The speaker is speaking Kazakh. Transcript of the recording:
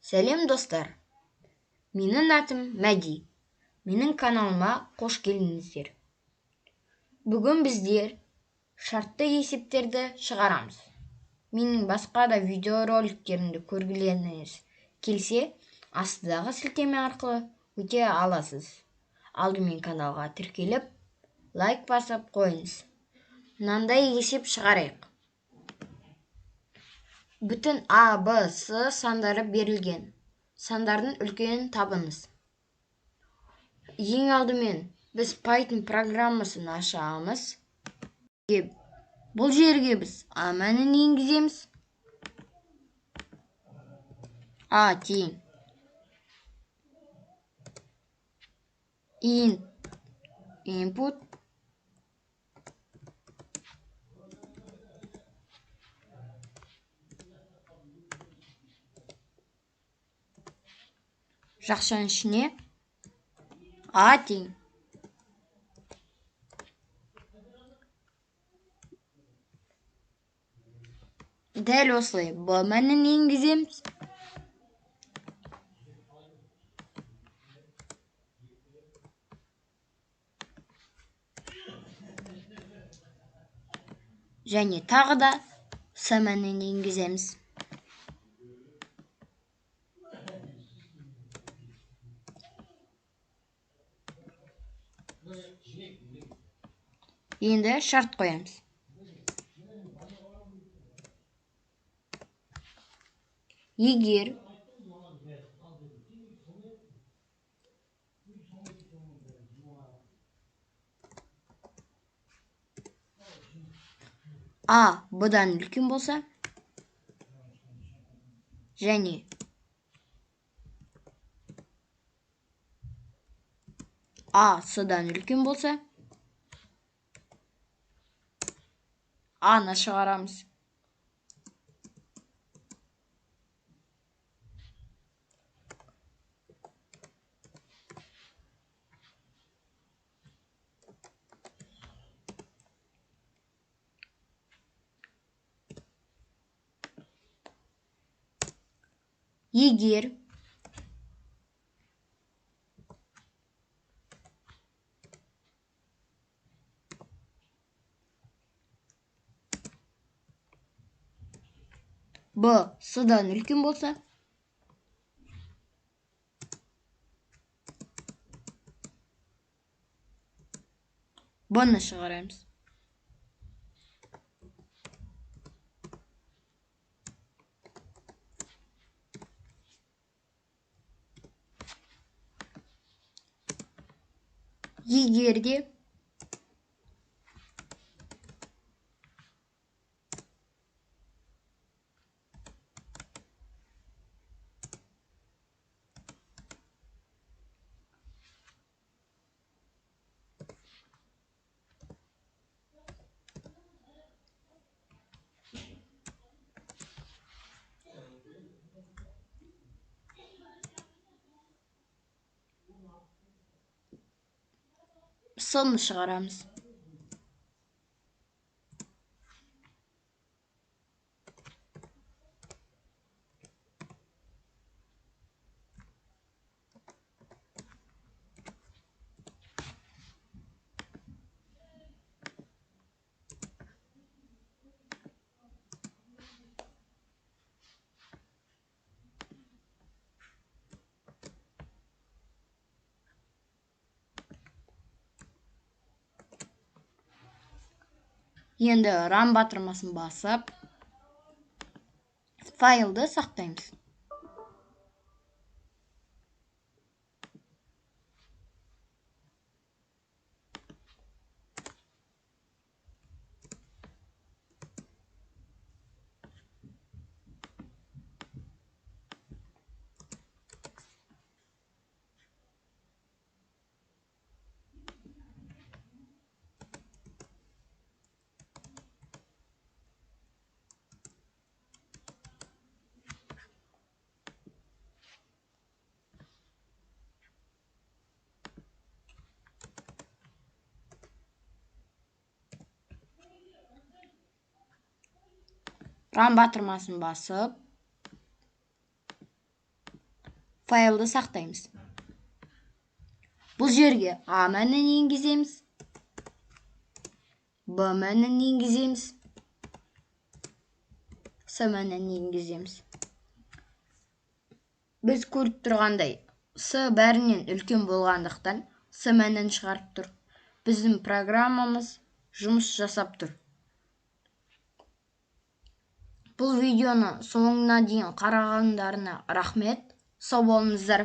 Сәлем достар! Менің атым Мәди. Менің каналыма қош келдіңіздер. Бүгін біздер шартты есептерді шығарамыз. Менің басқа да видеороликтерімді көргілеріңіз келсе, астыдағы сілтеме арқылы өте аласыз. Алдымен каналға тіркеліп, лайк басып қойыңыз. Мынандай есеп шығарайық. Бүтін А, Б, С сандары берілген. Сандардың үлкенін табыңыз. Ең алдымен біз Python программасын ашамыз. Бұл жерге біз А мәнін енгіземіз. А тең input жақшаның ішіне А тең дәл осылай Б мәнін енгіземіз. Және тағы да С мәнін енгіземіз. Енді шарт қоямыз. Егер А Б-дан үлкен болса, және А С-дан үлкен болса, А-ны шығарамыз. Егер Б С-дан үлкен болса, Б-ны шығарамыз. Егер де С-ны шығарамыз. Енді рам батырмасын басып, файлды сақтаймыз. Run батырмасын басып, Файлды сақтаймыз. Бұл жерге А мәнін енгіземіз, Б мәнін енгіземіз, С мәнін енгіземіз. Біз көріп тұрғандай, С бәрінен үлкен болғандықтан, С мәнін шығарып тұр. Біздің программамыз жұмыс жасап тұр. Бұл видеоны соңына дейін қарағандарына рахмет. Сау болыңыздар.